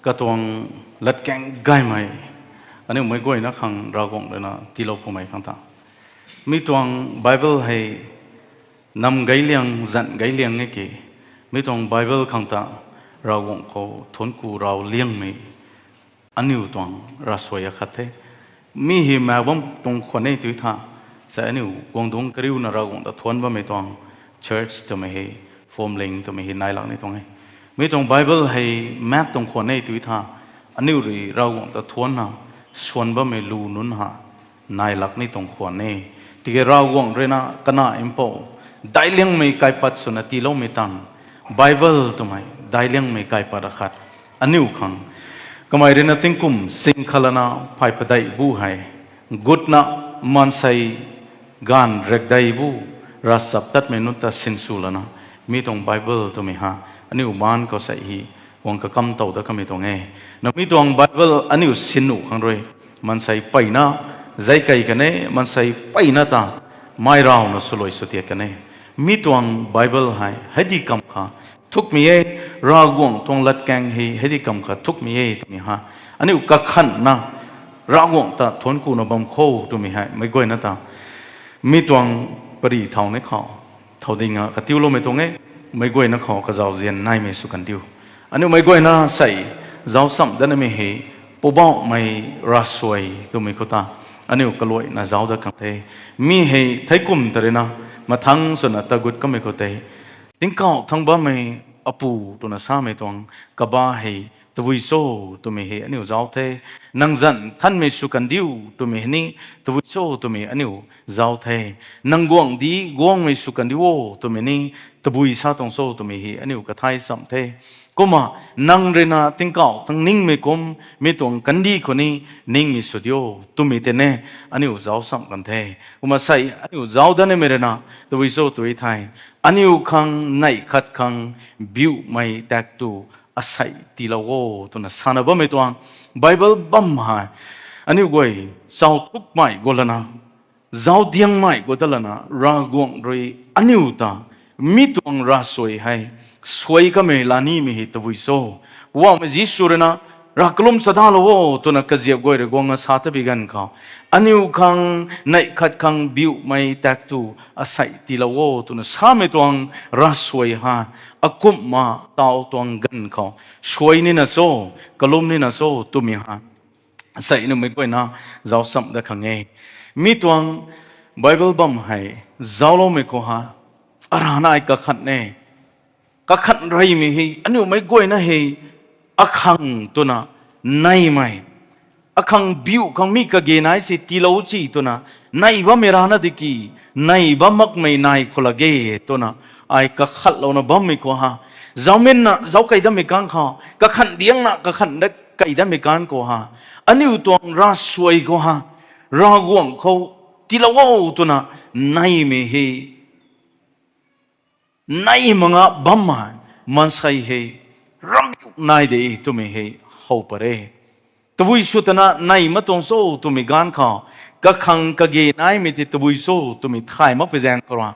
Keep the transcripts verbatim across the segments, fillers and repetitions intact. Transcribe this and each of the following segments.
katuang latkaeng gaymei, aniu meic guayna khang Ravguangc ruina tiilou pumei khang ta, mi tuang Bible hei nam gayliang, zan gayliang e ki, mi tuang Bible khang ta Ravguangc khou thuanc ku raw liangmei aniu tuang ravsuai akhat the. Mi hei maek bam tuang khwan e tu tha, sa aniu guang dungc kariuna Ravguangc ta thuanc bammei tuang church twmei hei, phwamling twmei hei nai lak ni tuang e. Mi tuang Bible hei maek tuang khwan e tu tha, aniu rui Ravguangc ta thuancna swan bammei lu nunc ha nai lak ni tuang khwan e. Tiki Ravguangc ruina kana mpouh daic liangmei kaipat swna tiiloumei tang, Bible twmei daic liangmei kaipat akhat aniu khang, kamei ruina tingkum sing khat lana phay padeih bu hei gutna maansei gaanv rakdei bu ravchaptatmei nunc ta sinsw lana, mi tuang Bible twmei ha aniu maan khou sei hei guang kakam tow dat kamei tuang e. Na mi tuang Bible aniu sin nuh khang rui, maansei mpeyna zei key kan e, maansei mpeyna ta mei rawna swluai swtiat kan e. Mi tuang Bible hei hei di kam kha thukmei e, Ravguangc tuang latkaeng hei hei di kam kha thukmei e twmei ha aniu kakhanhna Ravguangc ta thuanc kuna bam kho twmei hei meic guayna ta mi tuang pary thau ni khou thow dinga katiuloumei tuang e. Meic guayna khou kazauzian naimei sw kan diu. Aniu meic guayna sei zauc cham dat namei hei Poubauhmei ravsuai twmei khou ta aniu kaluaina zauc dat khang the. Mi hei theikum ta ruina mathang swna tagut kamei khou tei, tingkauh thangc bammei Apu twna samei tuang kaba hei tabui cho twmei hei aniu zauc the. Nang zanc thanmei sw kan diu twmei hei ni tabui cho twmei aniu zauc the. Nang guangcdic guangmei sw kan diu o twmei ni tabui sa tuang cho twmei hei aniu kathai cham the. Kumna nang ruina tingkauh thangc ningmei kum mi tuang kandih khou ni ningmei sw diu twmei tei ni aniu zauc cham kan the. Kumna sei aniu zauc dat namei ruina tabui cho tu thei, aniu khang neih khat khang biuhmei taektw asei tiilou o twna sana bammei tuang Bible bam hei aniu guay chau thukmei gualana, zauc diangmei guat dat lana Ravguangc rui aniu ta mi tuang ravsuai hei suai kamei lanimei hei tabui cho. Poubauhmei Jisu ruina rav kalum chadalou o twna kaziap guay rui guangna sa tabui ganv khou, aniu khang neih khat khang biuhmei taektw asei tiilou o twna samei tuang ravsuai hei akumhna taw tuang ganv khou suai nina cho, kalum nina cho twmei hei sei aniu meic guayna zauc cham dat khang e. Mi tuang Bible bam hei zaucloumei khou ha arana ai kakhan e. Kakhan reymei hei aniu meic guayna hei akhang twna neimei, akhang biuh khang mi kage nai si tiilou ci twna nei bammei rana tiki, nei bam makmei nai khou lak ge twna ai kakhatlouna bammei khou ha, zaucminna zauc key datmei kan khou, kakhan diangna kakhan dat key datmei kan khou ha, aniu tuang ravsuai khou ha, Ravguangc khou tiilou o twna neimei hei nei mak nga bammei maansei hei rambiu nai de twmei hei how pat e. Tabui sw twna nei mak tuang cho twmei ganv khou, kakhang kage naimei tei tabui cho twmei thay makpui zaeng khou rui,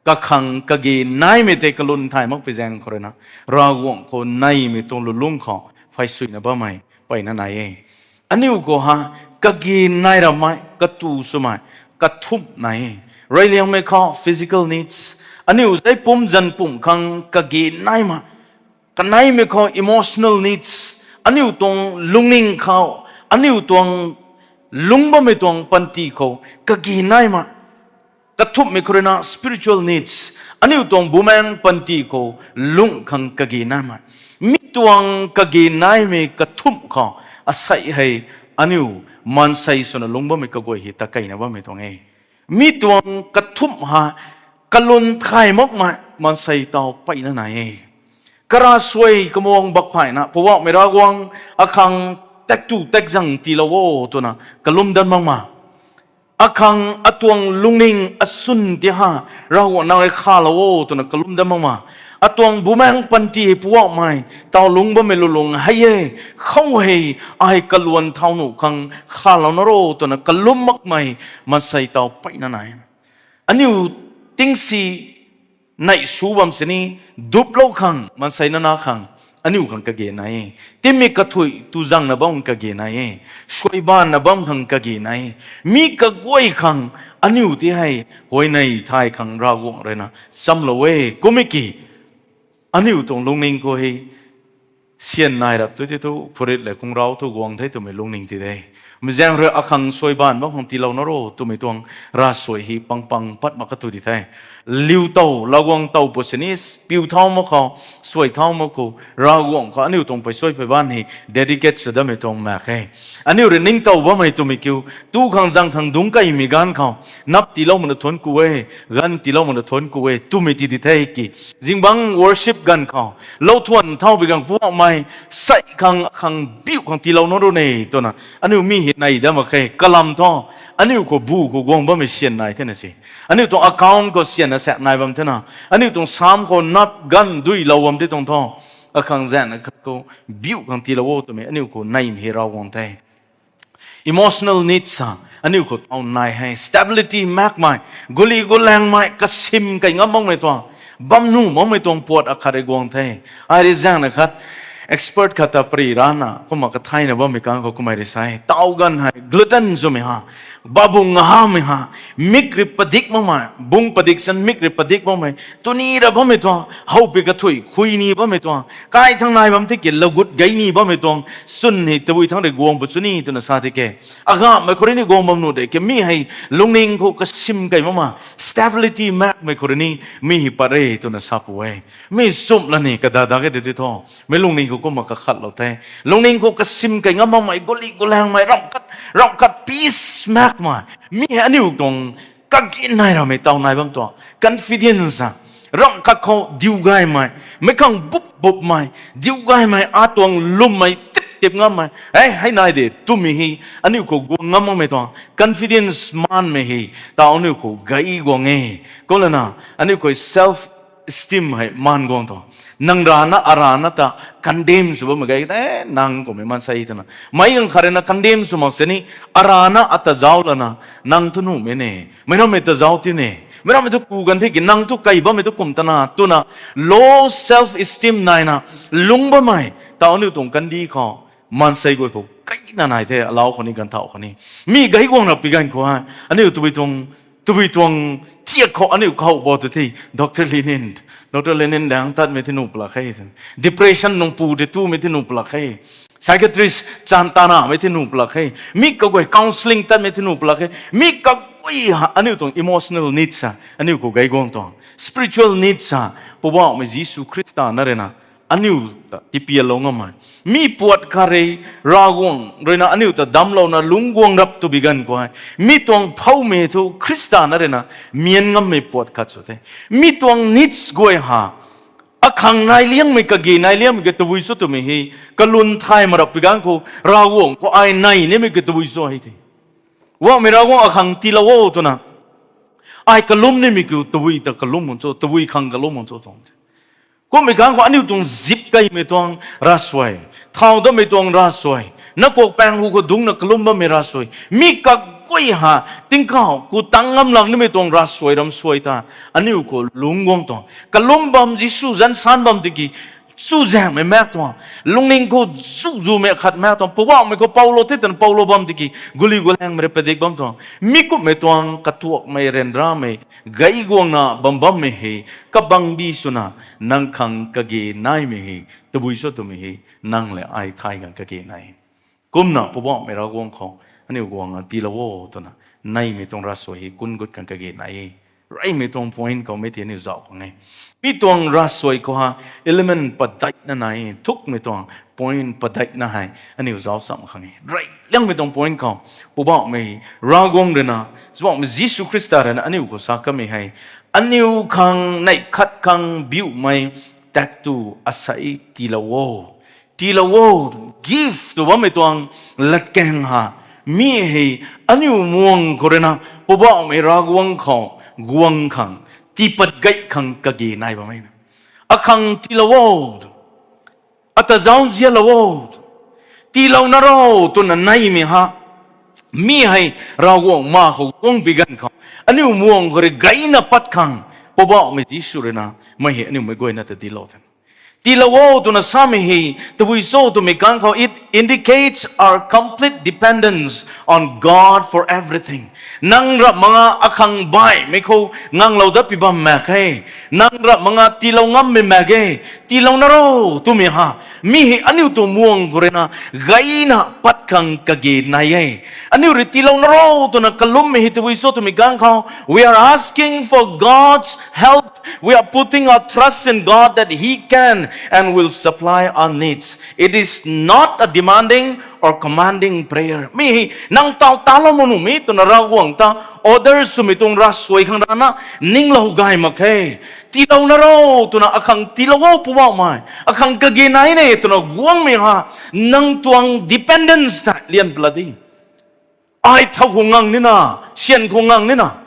kakhang kage naimei tei kalum thay makpui zaeng khou ruina, Ravguangc khou neimei tuang lulungc khou pheysuina bammei mpeyna nai e. Aniu khou ha kage nai ramei, katu swmei kathumh nai e. Reyliangmei khou physical needs, aniu tei pumc zanc pumc khang kage naimei, kaneimei khou emotional needs, aniu tuang lungning khou, aniu tuang lungc bammei tuang panty khou kage naimei. Kathumhmei khou ruina spiritual needs, aniu tuang bumaengc panty khou lungc khang kage naimei. Mi tuang kage naimei kathumh khou asei hei aniu maansei swna lungc bammei kaguay hei ta keyna bammei tuang e. Mi tuang kathumh hei kalum thay makmei maansei taw mpeyna nai e. Kara suai kamwang bak phayna Poubauhmei Ravguangc akhang taektw taekzang tiilou o twna kalum dat makmei, akhang atuang lungning aswn ti ha Ravguangc nang rui khalou o twna kalum dat makmei, atuang bumaengc panty hei Poubauhmei taw lungc bammei lulung hei e, khou hei ai kalum thau nuh khang khalouna ro twna kalum makmei maansei taw mpeyna nai. Aniu tingsi neih sw bam sini duplou khang maansei nana khang aniu khang kage nai e. Timei kathuic tu zangna bam kage nai e. Suaibanna bam khang kage nai e. Mi kaguay khang aniu ti hei huayney thay khang Ravguangc rui na nchamlou e. Kum e ki, aniu tuang lungning khou hei syan nai rap tu ti thu phurit le khung rau thu guang the twmei lungning ti de. Mzaeng rui akhang suaiban bam khang tiilou na ro twmei tuang ravsuai hei pang pang pat mak ka tu di the. Liu tow, Ravguangc tow position is piu thau mak khou, suai thau mak khou, Ravguangc khou aniu tuang pei suai pei ban hei dedicate sw dammei tuang mak khe. Aniu rui ningtow bammei twmei kiu, tu khang zang khang dungc kaimei ganv khou, nap tiilou mana thuanc ku e, ganv tiilou mana thuanc ku e twmei ti di the ki. Zingbangc worship ganv khou, lou thuan thau bi gang puakmei, sai khang khang biu khang tiilou na ro ne twna aniu mi hei nai dam mak khe. Kalam thu, aniu khou bu khou guang bammei syan nai thena se. Aniu tuang account khou syan na sak nai bam thena. Aniu tuang sam khou nap ganv duilou bam ti tuang thu, akhang zaengna khat khou biu khang tiilou o twmei aniu khou neimei hei Ravguangc the. Emotional needs sa, aniu khou taw nai hei. Stability makmei, guli gulangmei, kasim kai ngam makmei tuang, bam nuh makmei tuang puat akhat rui guang the. Ai rui zaengna khat, expert khat ta pari rana kumna kathayna bammei kang khou kumhmei rui sa e. Taw ganv hei gluten swmei ha, babung ngahamei ha, mik rui padik makmei, bung padik san mik rui padik makmei, tuni ra bammei tuang, howpui kathuic khui ni bammei tuang, kai thang nai bam tiki lagut gei ni bammei tuang, swn hei tabui thang rui guang pu chu ni twna sa tike. Agamhmei khou rui ni guang bam nuh de ki mi hei lungning khou kasim kai makmei, stability makmei khou rui ni mi hei pat re twna sa pu e. Mi sumh la ni kadada ke de ti thu, mi lungning khou kumna kakhatlou the. Lungning khou kasim kai ngam makmei, guli gulangmei, ramh khat, ramh khat peace makmei, mi hei aniu tuang kage nai ramei taw nai bam tuang confidence a, ramh khat khou diu gaymei, meic khang bup bupmei, diu gaymei, atuang lwmmei tip tip ngammei, hei hei nai de twmei hei aniu khou guang ngam makmei tuang confidence maanmei hei taw aniu khou gei guang e. Kumlana aniu khou self esteem hei maan guang tuang. Nang rana arana ta condemn sw bammei gei te, nang kummei maansei twna meic ganv khat rui na condemn sw mak sini, arana ata zauc lana, nang thu nuhmei ne, meic rammei ta zauc ti ne, meic rammei thu ku ganv the ki nang thu kei bammei thu kum tana twna low self esteem naina lungc bammei taw aniu tuang kandih khou, maansei guay khou kaina nai the, alau khou ni ganvthauh khou ni. Mi gei guang rap pi ganv khou hei aniu tabui tuang, tabui tuang thiak khou aniu khou bo tu the, Doctor Lenin, Doctor Lenin dang tatmei the nuh pla khe. Depression nungpu de tumei the nuh pla khe. Psychiatrist chan tanamei the nuh pla khe. Mi kaguay counselling tatmei the nuh pla khe. Mi kaguay ha aniu tuang emotional needs a aniu khou gei guang tuang, spiritual needs a, Poubauhmei Jisu Khrista na rui na aniu ta tipiallou ngammei, mi puat khat rui Ravguangc rui na aniu ta damclouna lungc guang rap tu bi ganv khou hei, mi tuang phoumei thu Khrista na rui na mian ngammei puat khat sw the. Mi tuang needs guay ha, akhang nai liangmei, kage nai liangmei ke tabui sw twmei hei kalum thay ma rap pi ganv khou Ravguangc khou ai nai nimei ke tabui sw hei the. Poubauhmei Ravguangc akhang tiilou o twna ai kalum nimei kiu tabui ta kalum mun cho, tabui khang kalum mun cho tuang. Kummei ganv khou aniu tuang zip kaimei tuang ravsuai, thau dammei tuang ravsuai, nakuak paeng hu khou dungcna kalum bammei ravsuai, mi kaguay ha, tingkauh khou tang ngam lak nimei tuang ravsuai ram suai ta aniu khou lungc guang tuang. Kalum bam Jisu zansan bam tiki chuzaenghmei maek tuang, lungning khou zuzumei khat maek tuang, Poubauhmei khou poulou the twna poulou bam tiki guli gulangmei rui padik bam tuang. Mi kumhmei tuang katuakmei ryanramei gei guangna bam bammei hei kabangbi swna nang khang kage naimei hei tabui sw twmei hei nang le ai thay khang kage nai. Kumna Poubauhmei Ravguangc khou aniu guangna tiilou o twna neimei tuang ravsuai hei kun gut khang kage nai e. Reymei tuang point khou mei tei aniu zauc khang e. Mi tuang ravsuai khou ha element padeihna nai e, thukmei tuang point padeihna hei aniu zauc cham khang e. Rey liangmei tuang point khou Poubauhmei Ravguangc rui na, Poubauhmei Jisu Khrista rui na aniu khou sa kamei hei, aniu khang neih khat khang biuhmei taektw asei tiilou o. Tiilou o, give tw bammei tuang latkaeng ha, mi hei aniu muang khou rui na Poubauhmei Ravguangc khou guang khang, tiipat gay khang kage nai bammei na. Akhang tiilou o, ata zauc nzianlou o, tiilou na ro twna neimei ha, mi hei Ravguangc ma khou guang pi ganv khou aniu muang khou rui gayna pat khang Poubauhmei Jisu rui na mei hei aniu mei guayna ta dinclou the. Tiilou o twna samei hei tabui cho twmei kang khou, it indicates our complete dependence on God for everything. Nang rap manga akhang baihmei khou nganglou dat pi bam mak khe. Nang rap manga tiilou ngammei mak ge. Tiilou na ro twmei ha, mi hei aniu tuang muang khou rui na gayna pat khang kage nai e. Aniu rui tiilou na ro twna kalummei hei tabui cho twmei kang khou, we are asking for God's help. We are putting our trust in God that He can and will supply our needs. It is not a demanding or commanding prayer. Mi hei nang taw talou mak nuhmei twna Ravguangc ta order swmei tuang ravsuai khang rana ninglou gay mak khe. Tiilou na ro twna akhang tiilou o Poubauhmei, akhang kage nai ne twna guangmei ha, nang tuang dependence ta lian pla di. Ai thau khou ngang nina, syan khou ngang nina,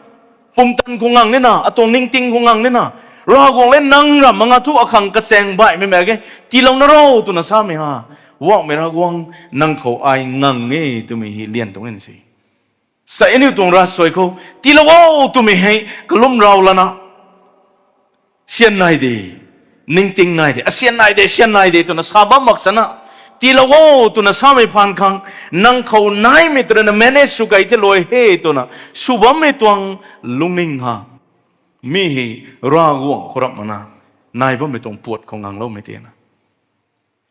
pumtan khou ngang nina, atuang ningting khou ngang nina, Ravguangc le nang rap manga thu akhang kachaeng baihmei mak ge. Tiilou na ro twna samei ha, Poubauhmei Ravguangc, nang khou ai ngang e twmei hei lian tuang e si. Sa aniu tuang ravsuai khou tiilou o twmei hei kalum rau lana, syan nai de, ningting nai de, asyan nai de, syan nai de twna sa bam mak sana, tiilou o twna samei phaan khang, nang khou naimei twna manage sw kai the luai he twna sw bammei tuang lungning ha, mi hei Ravguangc khou rap mana nai bammei tuang puat khou ngangloumei tina,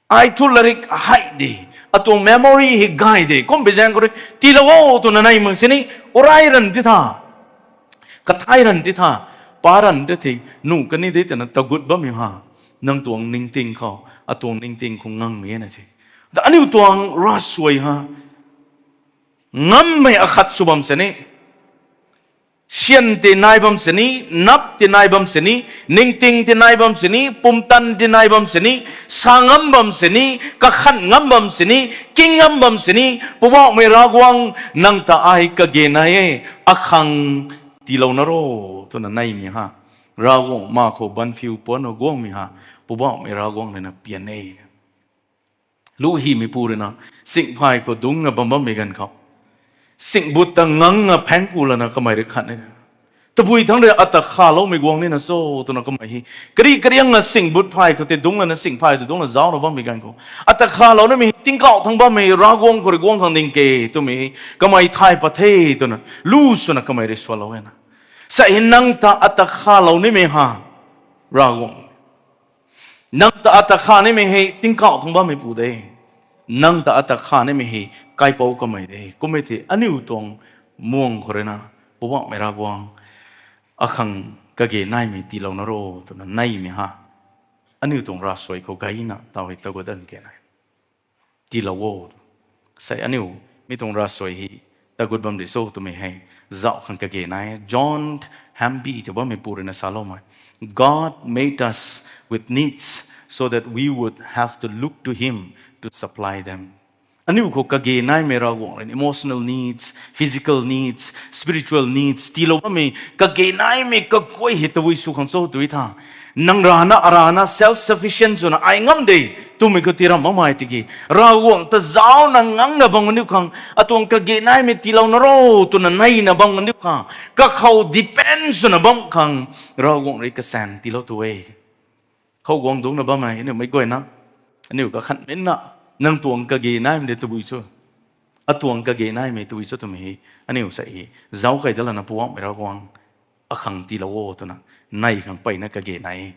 ai thu larik hei de, atuang memory hei gay de kum bi zaeng khou rui tiilou o twna nei mak sini, urai ran ti tha, kathai ran ti tha, pa ran ti the, nuh kani de twna tagut bammei ha, nang tuang ningting khou, atuang ningting khou ngangmei na se. Da aniu tuang ravsuai ha, ngammei akhat sw bam sini, syan ti nai bam sini, nap ti nai bam sini, ningting ti nai bam sini, pumtan ti nai bam sini, sa ngam bam sini, kakhan ngam bam sini, king ngam bam sini, Poubauhmei Ravguangc, nang ta ai kage nai e, akhang tiilou na ro twna neimei ha, Ravguangc ma khou banphiu puanna guangmei ha, Poubauhmei Ravguangc rui na pian e. Lu hymeipu rui na, singphay khou dungcna bam bammei ganv khou, singbut ta ngangna phaeng ku lana kamei rui khat e. Tabui thangc rui ata khaloumei guang nina cho twna kamei hei, kari kariangna singbut phay khou tei dungc lana singphay tei dungcna zaucna bammei ganv khou, ata khalou nimei hei tingkauh thangc bammei Ravguangc khou rui guang khang ding ke twmei hei kamei thay pat the twna lu swna kamei rui sualou e na. Sa hei nang ta ata khalou nimei ha, Ravguangc, nang ta ata kha nimei hei tingkauh thangc bammeipu de. Nang ta ata kha nimei hei kaipouc kamei de. Kum e thei aniu tuang muang khou rui na, Poubauhmei Ravguangc, akhang kage naimei tiilou na ro twna neimei ha, aniu tuang ravsuai khou gayna taw hei tagut dan ke na, tiilou o. Sa aniu mi tuang ravsuai hei tagut bam di cho twmei hei zauc khang kage nai. John Hamby tw bammeipu rui na saloumei, God made us with needs so that we would have to look to Him to supply them. Aniu khou kage naimei Ravguangc rui emotional needs, physical needs, spiritual needs tiilou bammei kage naimei kaguay hei tabui sw khang cho tw tha, nang rana arana self sufficient swna ai ngam de twmei khou tiram bammei tiki, Ravguangc ta zaucna ngangna bam aniu khang, atuang kage naimei tiilou na ro twna neina bam aniu khang, kakhou depend swna bam khang, Ravguangc rui kasaeng tiilou tu e. Khou guang dungcna bammei aniu mei guayna, aniu kakhanmei na, nang tuang kage naimei tei tabui cho, atuang kage naimei tabui cho twmei hei, aniu sa hei zauc kai dat lana Poubauhmei Ravguangc, akhang tiilou o twna nei khang mpeyna kage nai.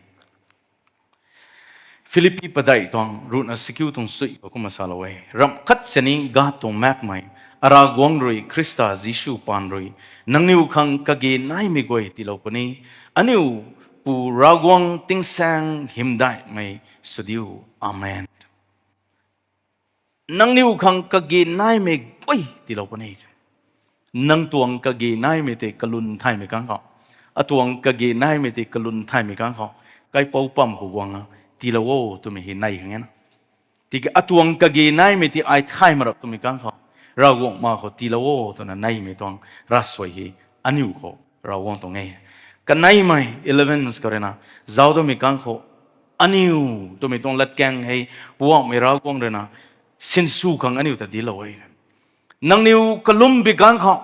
Philippi padeih tuang ruhna sikiu tuang sui khou kumna salou e, ramh khat sini God tuang maekmei, a Ravguangc rui Khrista Jisu paan rui nangniw khang kage naimei guay tiilou puni. Aniu Pu Ravguangc tingsaeng hymdaihmei sw diu. Amen. Nangniw khang kage naimei guay tiilou puni. Nang tuang kage naimei tei kalum thaymei kang khou, atuang kage naimei tei kalum thaymei kang khou, kaipouc pam khou guangna tiilou o twmei hei nei khang e na. Tiki atuang kage naimei tei ai thay mak rap twmei kang khou, Ravguangc ma khou tiilou o twna neimei tuang ravsuai hei aniu khou Ravguangc tuang e. Kaneimei eleven khou rui na, zauc daumei kang khou, aniu twmei tuang latkaeng hei Poubauhmei Ravguangc rui na sinsw khang aniu ta dinclou e. Nangniw kalum bi kang khou,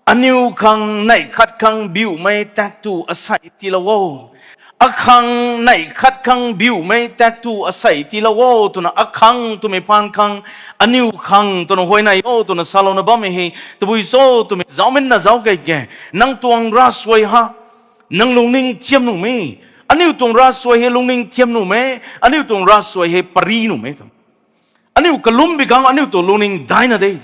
aniu khang neih khat khang biumei taektw asei tiilou o. Akhang neih khat khang biumei taektw asei tiilou o twna akhang twmei phaan khang, aniu khang twna huayney o twna salouna bammei hei tabui cho twmei zauminna zauc kei ke. Nang tuang ravsuai ha, nang lungning thiam nuhmei, aniu tuang ravsuai hei lungning thiam nuhmei, aniu tuang ravsuai hei pary nuhmei tu. Aniu kalum bi kang aniu tuang lungning daina de.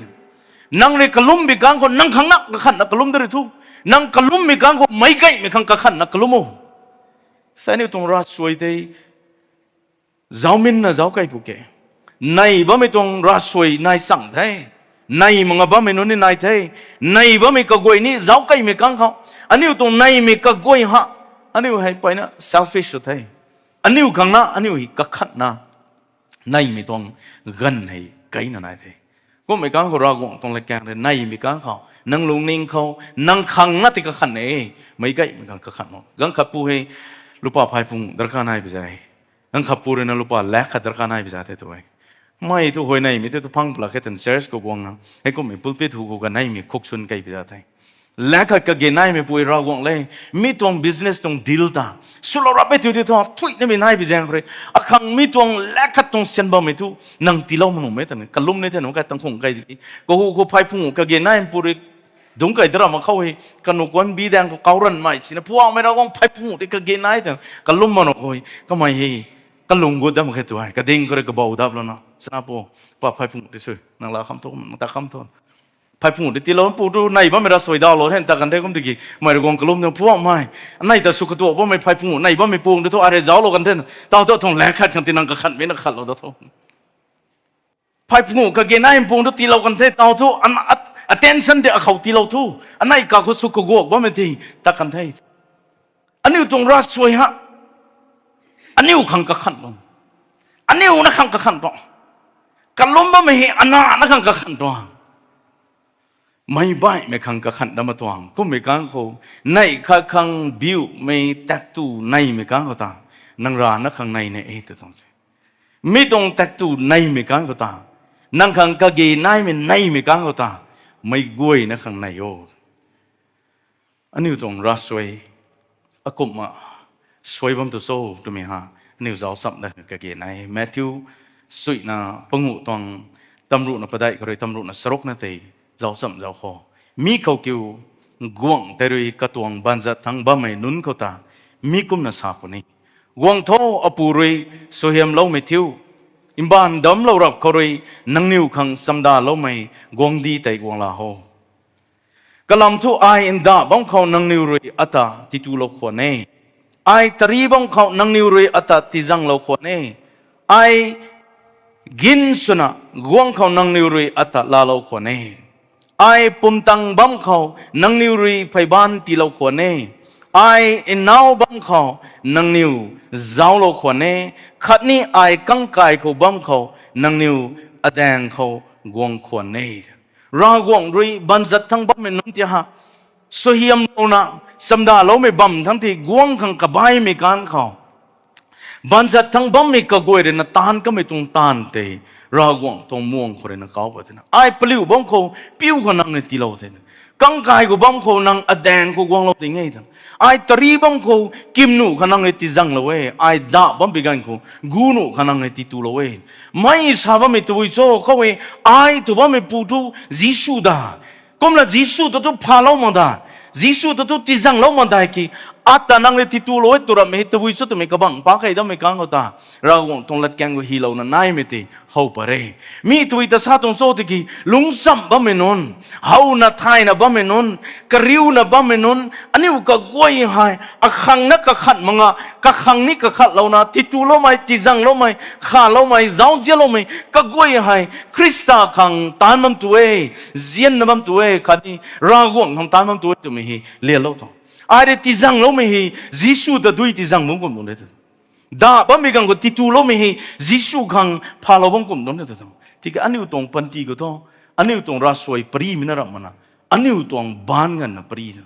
Nang rui kalum bi kang khou nang khang na kakhanna kalum de rui thu, nang kalum bi kang khou meic gaymei khang kakhanna kalum o. Sa aniu tuang ravsuai tei zauminna zauc kei pu ke. Nei bammei tuang ravsuai nai chang the. Nei mak nga bammei nunc ni nai the. Nei bammei kaguay ni zauc keimei kang khou, aniu tuang neimei kaguay ha, aniu hei peyna selfish sw the. Aniu khang na aniu hei kakhanna neimei tuang ganv hei keina nai the. Kummei kang khou Ravguangc tuang latkaeng rui neimei kang khou nang lungning khou nang khang na tei kakhan e, meic gaymei khang kakhan o. Ganv khat pu hei lupa phey phung darkar nai pi za e. Ganv khat pu rui na lupa lak khat darkar nai pi za the tu e. Mei thu huayneymei tei tu phang pla khe tan church khou guang na, heikummei pulpit hu khou kaneimei khuk swn kei pi za the. Lak khat kage naimei pui Ravguangc le, mi tuang business tuang deal ta swlou rap e tu ti thu thuy namei nai pi zaeng khou rui, akhang mi tuang lak khat tuang syan bammei thu nang tiilou ma nuhmei tan kalum ni the nu kai tang khung kai di. Kahu khou phey phung kage naimei pu rui dungc kai dara mak khou hei, kanu kuan bi daeng khou kau ranmei sina puangmei Ravguangc phey phung tei kage nai tan kalum ma nuh khou hei kamei hei kalung gut dam khe tu e, kading khou rui kabou dap lou na sana pu, pa phey phung tei sw nang la kham tho, nang ta kham tho. Phey phung tei tiilou pu tu nei bammei ravsuai dawlou the ta kan the kum tiki, mei Ravguangc kalum na puangmei, anei ta sw katuak bammei phey phung nei bammei pung tei thu arui zauclou kan the, tau thu tuang lak khat khang ti nang kakhanmei na khatlou da tho. Phey phung kage nai pung tu tiilou kan the, tau thu an-, at-, attention tei akhou tiilou thu, anei ka khou sw kaguak bammei ti ta kan the. Aniu tuang ravsuai ha, aniu khang kakhan tuang, aniu na khang kakhan tuang, kalum bammei hei ana na khang kakhan tuang, meic baihmei khang kakhan dam ma tuang. Kummei kang khou neih khat khang biumei taektw neimei kang khou ta nang rana khang nei ne e ta tuang se. Mi tuang taektw neimei kang khou ta, nang khang kage naimei neimei kang khou ta, meic guayna khang nei o. Aniu tuang ravsuai akumhna suai bam tu cho twmei ha, aniu zauc cham da kage nai. Matthew suina panguh tuang tamruhna padeih khou rui tamruhna charukna tei zauc cham zauc khou, mi khou kiu guangc tei rui katuang baanzat thangc bammei nunc khou ta mi kumna sa puni, guang tho, apu rui suaihiamloumei thiu, mbaanv damclou rap khou rui nangniw khang chamdaloumei guangcdic tei guang la ho. Kalam thu ai ndauh bam khou nangniw rui ata titulou khwan e, ai tari bam khou nangniw rui ata tizanglou khwan e, ai gin swna guang khou nangniw rui ata laalou khwan e, ai pumtang bam khou nangniw rui pheybaan tiilou khwan e, ai nau bam khou nangniw zauclou khwan e, khatni ai kangkai khou bam khou nangniw adaeng khou guang khwan e. Ravguangc rui baanzat thangc bammei nunc ti ha, suaihiamlouna chamdaloumei bam thangc tei guang khang kabaimei ganv khou, baanzat thangc bammei kaguay rui na taanv kamei tuang taanv tei Ravguangc tuang muang khou rui na kau pat thena, ai paliu bam khou piu khou nang rui tiilou thena, kangkai khou bam khou nang adaeng khou guanglou ding e thena, ai tari bam khou kimnuh khou nang rui tizanglou e, ai dahbambi ganv khou gunuh khou nang rui titulou e. Mei sa bammei tabui cho khou e, ai tw bammei pu thu Jisu da. Kumna Jisu ta thu phalou mak da, Jisu ta thu tizanglou mak da ki, ata nang rui titulou e tw rammei hei tabui cho twmei kabangc pa kei dammei kang khou ta, Ravguangc tuang latkaeng khou hylouna naimei tei how pat re. Mi tei ta sa tuang cho tiki, lungcham bammei nunc, howna thayna bammei nunc, kariuna bammei nunc, aniu kaguay hei akhang na kakhat mak nga, kakhang ni kakhatlouna tituloumei, tizangloumei, khaloumei, zauzianloumei kaguay hei Khrista khang taanv bam tu e, zianna bam tu e, khatni Ravguangc khang taanv bam tu e twmei hei lyanlou tuang. Ai rui tizangloumei hei Jisu ta dui tizang bam kum tuang de tu, dahbammei ganv khou tituloumei hei Jisu khang phalou bam kum tuang de tu. Tiki aniu tuang panty khou thu, aniu tuang ravsuai parimei na ramh makna, aniu tuang baanc nganvna pari na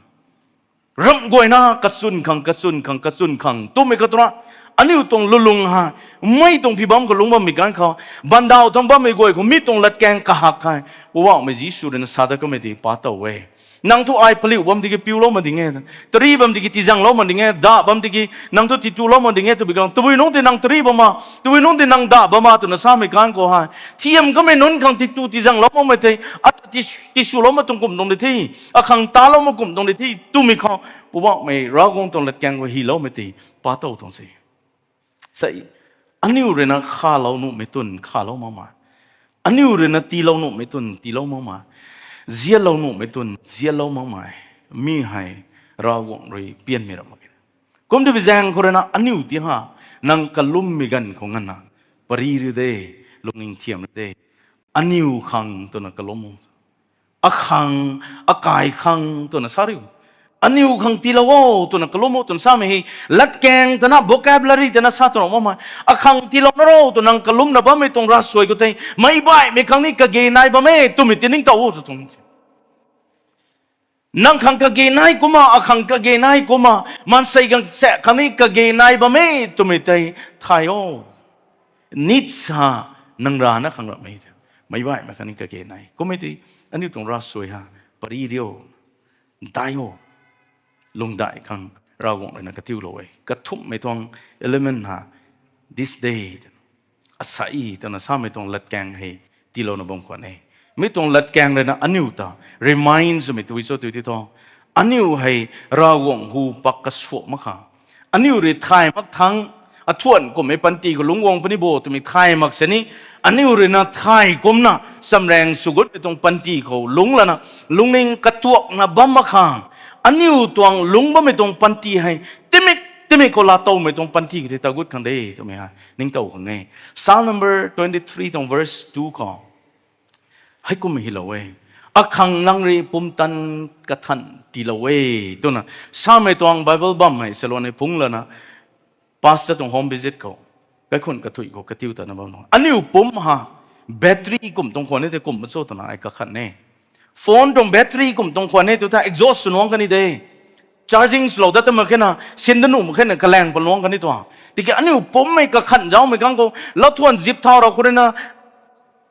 ramh guayna kachwn khang, kachwn khang, kachwn khang twmei khou tu ra, aniu tuang lulung hei mei tuang phi bam khou lungc bammei ganv khou, baandaw thangc bammei guay khou mi tuang latkaeng kahak hei Poubauhmei Jisu rui na sa dat kamei tei pa tow e. Nang thu ai paliu bam tiki piulou mak ding e, tari bam tiki tizanglou mak ding e, dah bam tiki nang thu titulou mak ding e twbi khang, tabui nungc tei nang tari bam a, tabui nungc tei nang dah bam a twna samei kan khou hei, thiam kamei nunc khang titu tizanglou makmei tei, ata ti, tiswlou mak tuang kum tuang de the, akhang talou mak kum tuang de the twmei khou, Poubauhmei Ravguangc tuang latkaeng khou hyloumei tei pa tow tuang se. Sei, aniu rui na khalou nuhmei twn khalou makmei, aniu rui na tiilou nuhmei twn tiilou makmei, zianlou nuhmei twn zianlou makmei, mi hei Ravguangc rui pianmei ram mak e. Kum tei bi zaeng khou rui na aniu ti ha, nang kalummei ganv khou nganvna, pary riu de, lungning thiam riu de, aniu khang twna kalum o. Akhang, akai khang twna sa riu. Aniu khang tiilou o twna kalum o twna samei hei, latkaeng twna vocabulary twna sa twna makmei. Akhang tiilou na ro twna nang kalumna bammei tuang ravsuai khou tei, meic baihmei khang ni kage nai bam e twmei ti ningtow o tw tuang. Nang khang kage nai kumna, akhang kage nai kumna, maansei gaanvsaekc khang ni kage nai bam e twmei tei thay o. Needs ha, nang rana khang ramhmei, meic baihmei khang ni kage nai. Kummei tei, aniu tuang ravsuai ha, pary riu, dai o, lungdai khang Ravguangc rui na katiulou e. Kathumhmei tuang element ha, this day, asei twna samei tuang latkaeng hei tiilouna bam khwan e. Mi tuang latkaeng rui na aniu ta remind swmei tei cho tw ti thu, aniu hei Ravguangc hu pak kasuak mak kha, aniu rui thay mak thangc, athuan kummei panty khou lungc guang puni bo twmei thay mak sini, aniu rui na thay kumna chamraeng swgutmei tuang panty khou lungc lana, lungning katuakna bam mak khang, aniu tuang lungc bammei tuang panty hei timik timik khou laatowmei tuang panty khou tei tagut khang de twmei hei ningtow khang e. Psalm number twenty three tuang verse two khou, heikumna hylou e, akhang nang rui pumtan kathan tiilou e, twna samei tuang Bible bam hei salouni phungc lana, pastor tuang home visit khou, kaikhun kathuic khou katiu tana bam nung, aniu pumc ha, battery kum tuang khwan e tei kum ma cho twna ai kakhan e. Phone tuang battery kum tuang khwan e tw ta exhaust sw nuangc kani de. Charging swlou dat ta mak khe na, sin dat nuh mak khe na, kalaeng pat luangc kani tuang. Tiki aniu pumcmei kakhan zaumei khang khou, lauthuan zip thau rau khou rui na,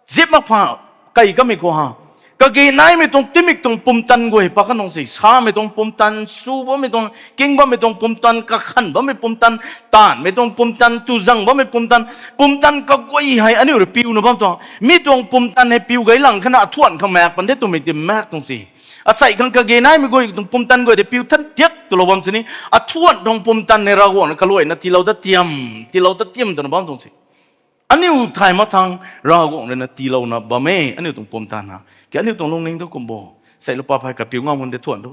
zip mak pha, kai kamei khou ha, kage naimei tuang timik tuang pumtan guay pa kan nung se, samei tuang pumtan, su bammei tuang, king bammei tuang pumtan, kakhan bammei pumtan, taanvmei tuang pumtan, tuzang bammei pumtan, pumtan kaguay hei aniu rui piuna bam tuang. Mi tuang pumtan hei piu gay lang khana athuan khang maek pan the twmei ti maek tuang se. Asei khang kage naimei guay tuang pumtan guay tei piu than tiak twlou bam sini, athuan tuang pumtan hei Ravguangc rui kaluaina tiilou dat tiam, tiilou dat tiam twna bam tuang se. Aniu thay mak thangc Ravguangc rui na tiilouna bam e, aniu tuang pumtan ha. Ki aniu tuang lungning tu kum bo, sei lu pa phey kapiu ngam kan tei thuan tu,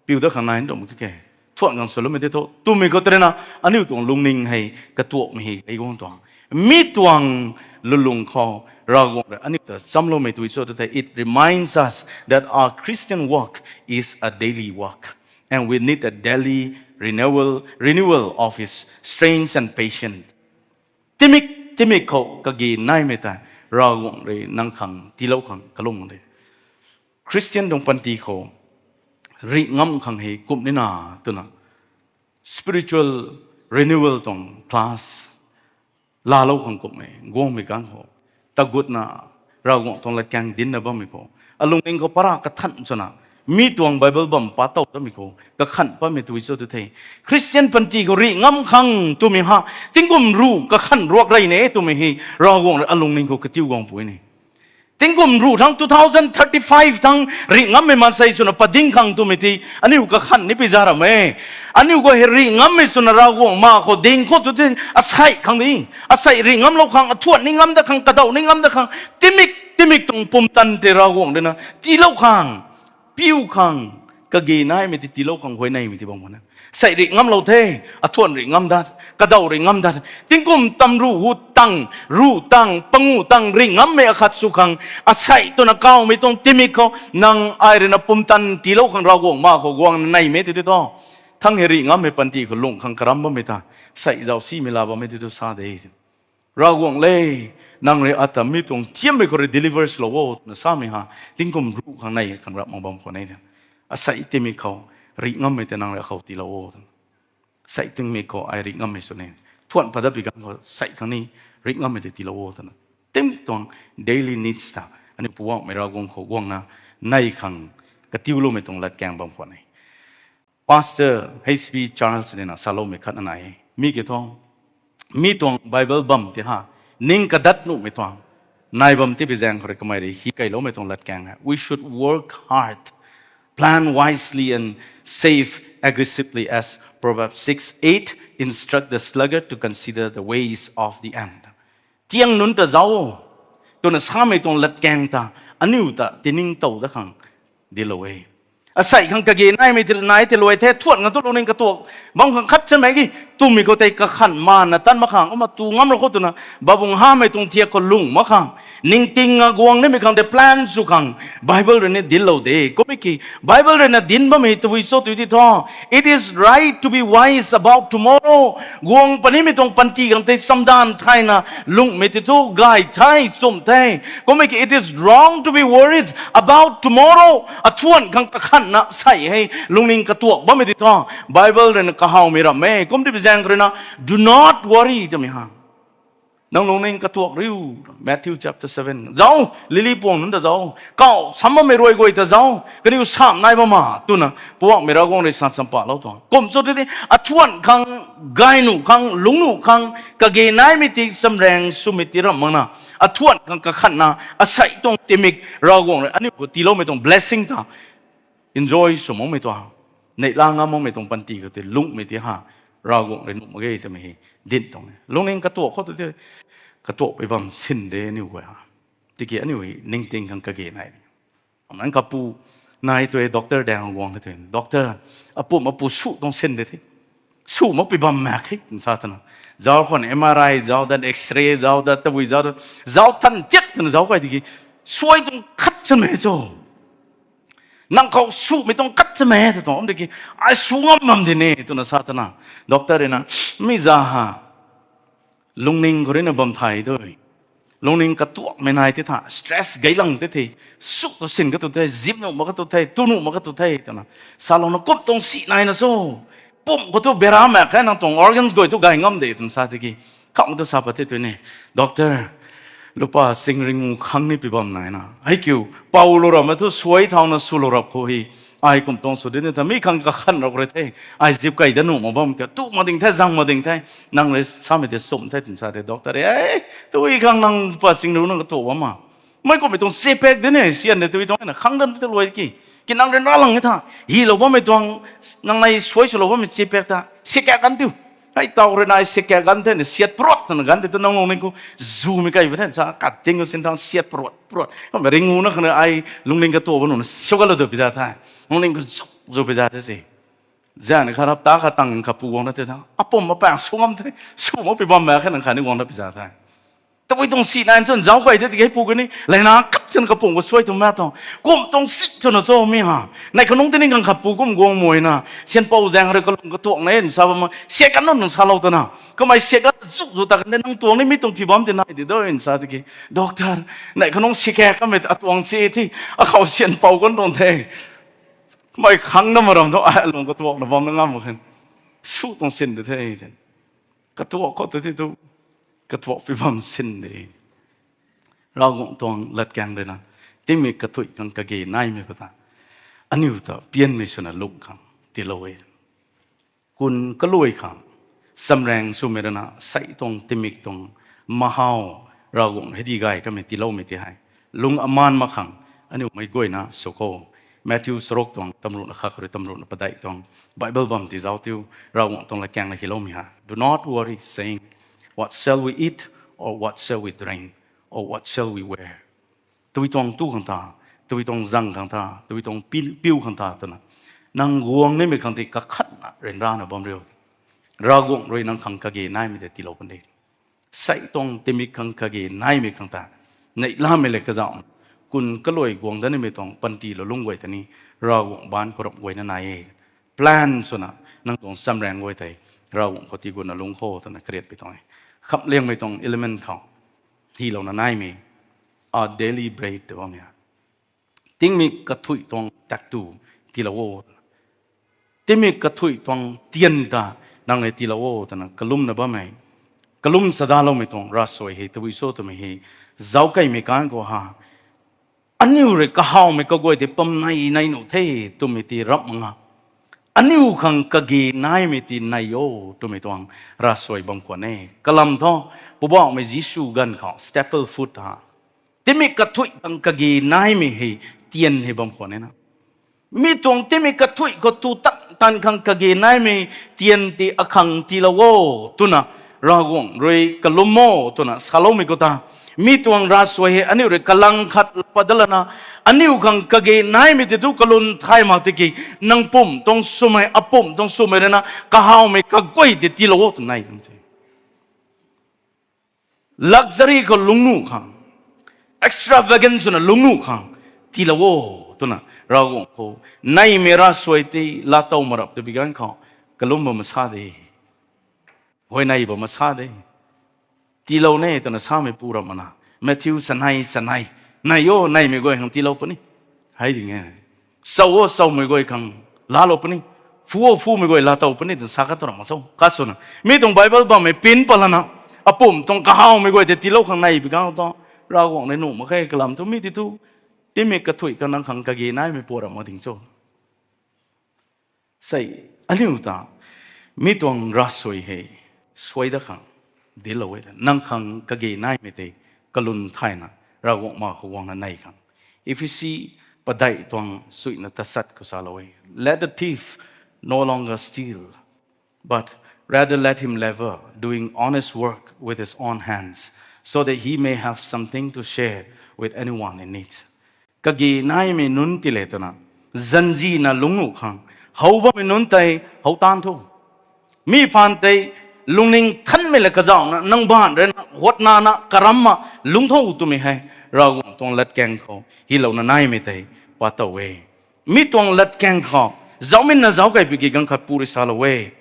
piu dat khang nai tuang mak khe, thuan khang swloumei tei thu twmei khou tei rui na, aniu tuang lungning hei katuakmei hei ei guang tuang. Mi tuang lulung khou Ravguangc rui aniu ta chamloumei tei cho tw thei, it reminds us that our Christian walk is a daily walk, and we need a daily renewal, renewal of his strength and patience. Timik timik khou kage naimei tei Ravguangc rui nang khang tiilou khang kalum de. Christian tuang panty khou rih ngam khang hei kum nina twna, spiritual renewal tuang class laalou khang kummei guangmei kang khou, tagutna Ravguangc tuang latkaeng dincna bammei khou, alungning khou para kathan swna, mi tuang Bible bam pa tow tamei khou kakhan patmei tei cho tw thei, Christian panty khou rih ngam khang twmei ha, tingkum ruh kakhan ruak rey ne twmei hei Ravguangc rui alungning khou katiu guang puni. Tingkum ruh thangc two thousand thirty-five thangc rih ngammei maansei swna pading khang twmei tei aniu kakhan ni pi za ram e. Aniu guay hei rih ngammei swna Ravguangc ma khou ding khou tu tei asei khang ni, asei rih ngamlou khang, athuan ni ngam dat khang, kadaw ni ngam dat khang, timik timik tuang pumtan tei Ravguangc rui na tiilou khang, piu khang, kage naimei tei tiilou khang huayneymei tei bam khwan e. Sei rih ngamlou the, athuan rih ngam dat, kadaw rih ngam dat, tingkum tam ruh hu tang, ruh tang, panguh tang rih ngammei akhat sw khang, asei twna kawmei tuang timik khou nang ai rui na pumtan tiilou khang Ravguangc ma khou guangna neymei tei tei thu, thangc hei rih ngammei panty khou lung khang karam bammei ta, sei zauc simei la bammei tei thu sa de. Ravguangc le, nang rui ata mi tuang thiammei khou rui deliver swlou o twna samei ha, tingkum ruh khang nei khang rap mak bam khwan e. Asei timik khou rih ngammei tei nang rui akhou tiilou o twna, sei timik khou ai rih ngammei sw ne, thuan pat dat pi kang khou sei khang ni rih ngammei tei tiilou o twna, tim tuang daily needs ta aniu Poubauhmei Ravguangc khou guangna nei khang katiuloumei tuang latkaeng bam khwan e. Pastor H B Charles nina saloumei khat na nai e. Mi ki thu, mi tuang Bible bam ti ha, ning kadat nuhmei tuang nai bam ti pi zaeng khou rui kamei rui hi kailoumei tuang latkaeng e. We should work hard, plan wisely and save aggressively, as Proverbs six eight instruct the sluggard to consider the ways of the end. Tiang nunc ta zauc o, twna samei tuang latkaeng ta, aniu ta tiningtow dat khang dinclou e. Asei khang kage naimei ti nai tiluai the, thuan khang tu lungning katuak bam khang khat chamei ki, twmei khou tei kakhanh mana tan mak khang, kumna tu ngam ra khou twna, babung hamei tuang thiak khou lung mak khang, ningting a guang nimei khang tei plan sw khang, Bible rui ni dinclou de. Kummei ki, Bible rui na dinc bammei tabui cho tw ti thu, it is right to be wise about tomorrow. Guang punimei tuang panty khang tei chamdanv thayna lungmei ti thu gay the, chum the. Kummei ki, it is wrong to be worried about tomorrow. Athuan khang kakhanh na sei hei lungning katuak bammei ti thu, Bible rui na kahawmei ram e. Kum ti pi zaeng khou rui na, do not worry twmei ha. Nang lungning katuak riu, Matthew chapter seven. Zauc, lily puang nunc ta zauc, kau sam bammei ruai guay ta zauc, kaniw sam nai bam ma, twna Poubauhmei Ravguangc rui sa champalou tuang. Kum cho tw ti, athuan khang, gay nuh khang, lungc nuh khang, kage naimei ti chamraeng swmei ti ram makna, athuan khang kakhanh na, asei tuang timik Ravguangc rui aniu khou tiiloumei tuang blessing ta enjoy sw makmei tuang, neihla ngam makmei tuang panty khou tei lungmei ti ha, Ravguangc rui nuh mak ge twmei hei dinc tuang e. Lungning katuak khou tu tei, katuakpui bam sin de aniu guay ha. Tiki aniu hei ningting khang kage nai. Aman kapu nai tu e, doctor daeng guang the tu e. Doctor, apum apu su tuang sin de the. Su makpui bam mak khe twna sa twna, zauc khwan M R I zauc dat, X-ray zauc dat, tabui zauc dat, zauc tan tiak twna zauc kai tiki, suai tuang khat chamei cho, nang khou sumei tuang khat chamei ta tuang, tiki, ai su ngam bam di ne twna sa twna, doctor rui na, mi za ha, lungning khou rui na bam thay tu, lungning katuakmei nai ti tha, stress gaylang ti the, su tu sin katu the, zip nuh mak katu the, tu nuh mak katu the twna salouna, kum tuang si naina cho, pum khou tu bera mak khe, nang tuang organs guay tu gay ngam de twna sa tiki, kham tu sa pat the tu ni, doctor, lupa sing ringu khang ni pi bam naina, hei kiu, poulou rap mei thu suai thauna swlou rap khou hei, ai kum tuang sw di ni tha, mi khang kakhanh rap rui the, ai zip kai dat nuh mak bam khe, tu mak ding the, zang mak ding the, nang rui samei tei sum the twna sa the, doctor e, tu i khang nang pa sing ru nang katuak bam ma, mei kummei tuang chepak di ni, sian de tu i tuang na khang dan tu luai ki, ki nang ryanra lang e tha, hilou bammei tuang, nang nei suai swlou bammei chepak ta siakak kan tiu. Hei tau rui na ai siakak kan the na, siat prot twna gan de tu nang lungning khou, zumei kai ba the sa, kat ting khou sin thang siat prot prot. Kummei ringu na khang ai lungning katuak bam nuh na siu kalou tu pi za the. Lungning khou zu, zu pi za the si. Zan khat hapta khat tang kapu guang na te tha, apum apaeng su ngam the, su makpui bam mak khe nang khatni guang na pi za the. Tabui tuang si naina chun zauc kai the tiki, pu kani, leina khat chan kapum khou suai tu mak tuang, kum tuang si twna cho mi ha. Nei khanungc tei ni khang kapu kum guang mei na, sianpou zaeng rui kalung katuak na e sa bam ma, siakak nunc nang salou twna, kamei siakak zu zu ta kan de, nang tuang ni mi tuang pi bam ti nai di do twna sa tiki, doctor, nei khanungc siakak kamei atuang si the, akhou sianpou kan tuang the. Mei khang na maram thu ai lung katuak na bam na ngam mak khe. Su tuang sin de the. Katuak khou tu ti tu, katuakpui bam sin de. Ravguangc tuang latkaeng rui na, tingmik kathuih khang kage naimei khou ta, aniu ta pianmei swna lung khang tiilou e. Kun kaluai khang, chamraeng swmei rui na, sei tuang tingmik tuang mahaw, Ravguangc hei di gay kamei tiiloumei ti hei, lung aman mak khang, aniu mei guayna sw kho. Matthew charuk tuang tamruhna khat rui tamruhna padeih tuang, Bible bam ti zauc tiu, Ravguangc tuang latkaeng na hiloumei ha. Do not worry, saying, what shall we eat, or what shall we drink, or what shall we wear? Tabui tuang tu khang ta, tabui tuang zang khang ta, tabui tuang pi-, piu khang ta twna, nang guang nimei khang tei kakhanh na ryanrana bam riu. Ravguangc rui nang khang kage naimei tei tiilou kan de. Sei tuang tingmik khang kage naimei khang ta, neihlamei le kazauh, kun kaluai guang dat nimei tuang panty lou lungc guay ta ni, Ravguangc baanc khou ramh guayna nai e. Plan swna, nang tuang chamraeng guay tei, Ravguangc khou tii gutna lungc kho twna kariatpui tuang e. Khamhliangmei tuang element khou, hilouna naimei, a daily bread tw bammei a, tingmik kathuih tuang taktu tiilou o. Tingmik kathuih tuang tian ta nang le tiilou o twna kalumna bammei, kalum chadaloumei tuang ravsuai hei tabui cho twmei hei, zauckaimei kan khou ha, aniu rui kahawmei kaguay tei pam nei nei nuh the twmei ti ramh mak nga. Aniu khang kage naimei ti nei o twmei tuang ravsuai bam khwan e. Kalam thu, Poubauhmei Jisu ganv khou staple food ha, timik kathuih khang kage naimei hei tian hei bam khwan e na. Mi tuang timik kathuih khou tu tan tan khang kage naimei tian ti akhang tiilou o twna Ravguangc rui kalum o twna saloumei khou ta, mi tuang ravsuai hei aniu rui kalang khat pat dat lana, aniu khang kage naimei ti tu kalum thay mak tiki, nang pumc tuang swmei, apumc tuang swmei rui na kahawmei kaguay tei tiilou o twna nai kan se. Luxury khou lungnuh khang, extravagant swna lungnuh khang tiilou o twna Ravguangc khou neimei ravsuai tei laatow mak rap twbi ganv khou kalum bam masa de, huayney bam masa de. Tiilou ne twna samei pu ramh mak na, Matthew sanei sanei, nei o, neimei guay khang tiilou puni, hei ding e. Chow o, chowmei guay khang laalou puni, phu o, phumei guay laatow puni twna sa khat tu ramh mak cho? Khat swna mi tuang Bible bammei pin pat lana, apumc tuang kahawmei guay tei tiilou khang nei bi ganv thu, Ravguangc rui nuh mak khe. Kalam thu mi ti tu, timik kathuih khang nang khang kage naimei pat ramh mak ding cho? Sei, aniu ta mi tuang ravsuai hei suai dat khang dinclou e ta, nang khang kage naimei tei kalum thayna Ravguangc ma khou guangna nei khang. Ephesi padeih tuang suina tasat khou salou e, Let the thief no longer steal, but rather let him labor, doing honest work with his own hands, so that he may have something to share with anyone in need. Kage naimei nunc ti le twna, zanzina lungnuh khang, how bammei nunc tei how tan tho. Mi phaan tei lungning thanmei le kazauhna nang baanc rui na huatnana karamna lungc tho twmei hei Ravguangc tuang latkaeng khou hylouna naimei tei pat tow e. Mi tuang latkaeng khou zaucmei na zauc kaipi ki ganv khat pu rui salou e.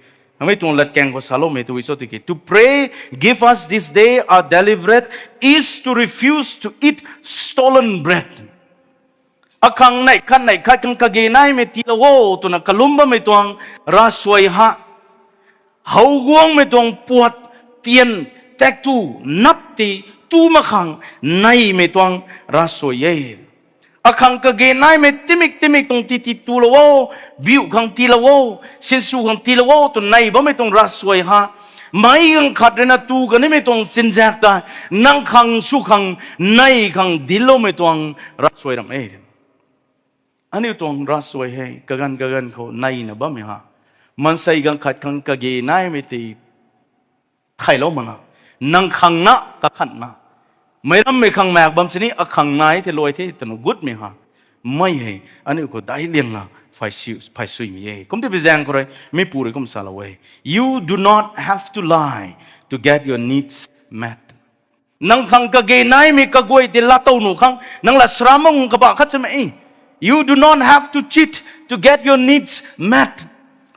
Mi tuang latkaeng khou saloumei tu cho tiki, To pray, give us this day our daily bread, is to refuse to eat stolen bread. Akhang neih khat neih khat khang kage naimei tiilou o twna kalum bammei tuang ravsuai ha, how guangmei tuang puat, tian, taektw, nap ti tu mak khang neimei tuang ravsuai e. Akhang kage naimei timik timik tuang ti ti tulou o, biu khang tiilou o, sinsw khang tiilou o twna nei bammei tuang ravsuai ha, meic ganv khat rui na tu kanimei tuang sinzaek tei nang khang sw khang nei khang dincloumei tuang ravsuai ramh e. Aniu tuang ravsuai hei kaganv kaganv khou neina bammei ha, maansei ganv khat khang kage naimei tei thaylou makna, nang khang na kakhanna, meic rammei khang maek bam sini akhang nai the luai the twna gutmei ha, mei hei aniu khou daic liangna phay suimei e. Kum ti bi zaeng khou rui mi pu rui kum salou e, You do not have to lie to get your needs met. Nang khang kage naimei kaguay tei laatow nuh khang nang la sramang kabah khat chamei. You do not have to cheat to get your needs met.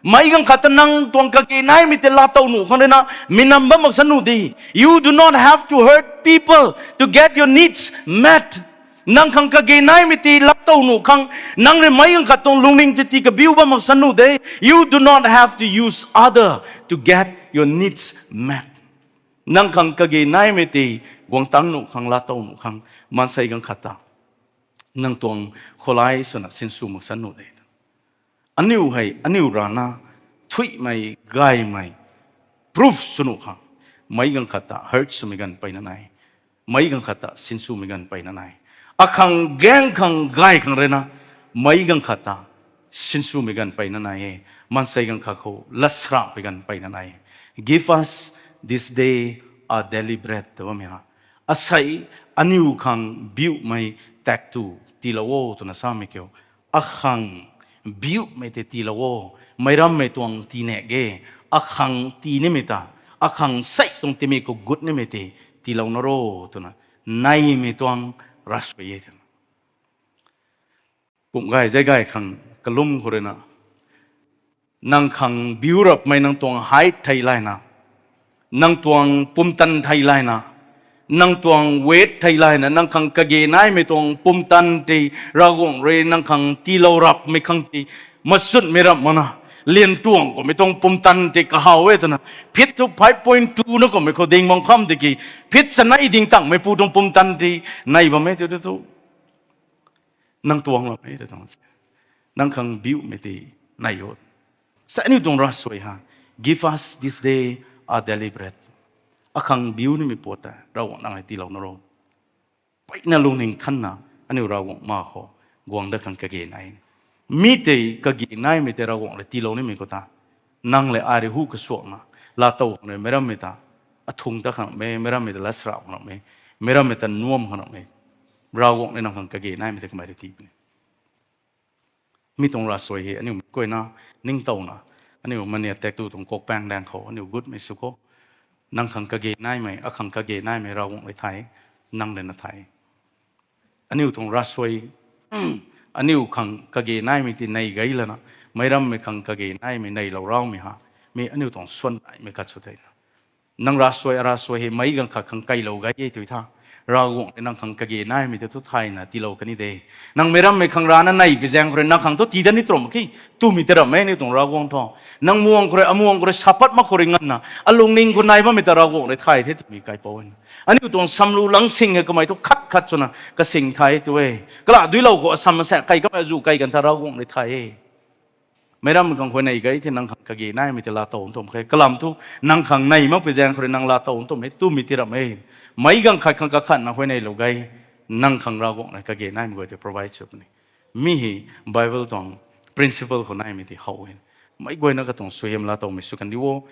Meic ganv khat ta nang tuang kage naimei tei laatow nuh khang rui na minam bam mak sa nuh de. You do not have to hurt people to get your needs met. Nang khang kage naimei tei laatow nuh khang nang rui meic ganv khat tuang lungning tei tii kabiu bam mak sa nuh de. You do not have to use other to get your needs met. Nang khang kage naimei tei guang tang nuh khang laatow nuh khang maansei ganv khat ta nang tuang khoulai swna sinsw mak sa nuh de. Aniu hei aniu rana thuihmei, gaymei proof sw nuh khang meic ganv khat ta hurt swmei ganv mpeyna nai. Meic ganv khat ta sinswmei ganv mpeyna nai. Akhang gaeng khang gay khang rui na meic ganv khat ta sinswmei ganv mpeyna nai e. Maansei ganv khat khou latsramhpui ganv mpeyna nai e. Give us this day our daily bread tw bammei ha, asei aniu khang biuhmei taektw tiilou o twna samei kiu. Akhang biuhmei tei tiilou o, meic rammei tuang tii nek ge, akhang tii nimei ta, akhang sei tuang timei khou gut nimei tei tiilou na ro twna neimei tuang ravsuai e twna. Pumh gay zay gay khang kalum khou rui na, nang khang biu rapmei nang tuang height thei layna, nang tuang pumtan thei layna, nang tuang weight thei layna, nang khang kage naimei tuang pumtan tei Ravguangc rui nang khang tiilou rapmei khang tei masunmei ramh makna, lian tuang kummei tuang pumtan tei kahaw e twna, feet thu five point two na kummei khou ding bam kham tiki, feet sanei ding tangmeipu tuang pumtan tei nei bam e tw tu tu. Nang tuang lam e ta tuang se. Nang khang biumei tei nai o. Sa aniu tuang ravsuai ha, give us this day our daily bread. Akhang biu nimei pat ta Ravguangc nang hei tiilou na ro. Peyna lungning thanna aniu Ravguangc ma khou guang dat khang kage nai. Mi tei kage naimei tei Ravguangc rui tiilou nimei khou ta, nang le ai rui hu kasuakna laatow khang rui meic rammei ta athung ta khang mei, meic rammei ta lat sarau khang mei, meic rammei ta nuam khang mei, Ravguangc rui nang khang kage naimei tei kamei rui tii puni. Mi tuang ravsuai hei aniu mei guayna ningtowna, aniu mania taektw tuang kok paeng daeng khou aniu gutmei sw khou, nang khang kage naimei, akhang kage naimei Ravguangc rui thay, nang rui na thay. Aniu tuang ravsuai, aniu khang kage naimei tei nei gay lana, meic rammei khang kage naimei neilou raumei ha, mi aniu tuang suan taimei khat sw theina. Nang ravsuai, aravsuai hei meic ganv khat khang keylou gay e tw tha, Ravguangc rui nang khang kage naimei tei thu thayna tiilou kan ni de. Nang meic rammei khang rana nei pi zaeng khou rui nang khang thu tii dat ni turam ki, twmei tei ram e aniu tuang Ravguangc thu. Nang muang khou rui, amuang khou rui, sa pat mak khou rui nganvna alungning khou nai bammei ta Ravguangc rui thay the twmei kaipouc na. Aniu tuang samlu langsing hei kamei thu khat khat swna kasing thay tu e. Kala duilou khou asam asaekc kai kamei azu kai kan tha Ravguangc rui thay e. Meic rammei khang khou nei gay thei nang khang kage naimei tei laatow ntumh khe. Kalam thu nang khang nei mak pi zaeng khou rui nang laatow ntumh e twmei tei ram e. Meic ganv khat khang kakhatna huay neilou gay, nang khang Ravguangc rui kage naimei guay tei provide sw puni. Mi hei Bible tuang principle khou naimei tei how e. Meic guayna katuang suaihiam laatowmei sw kan di o.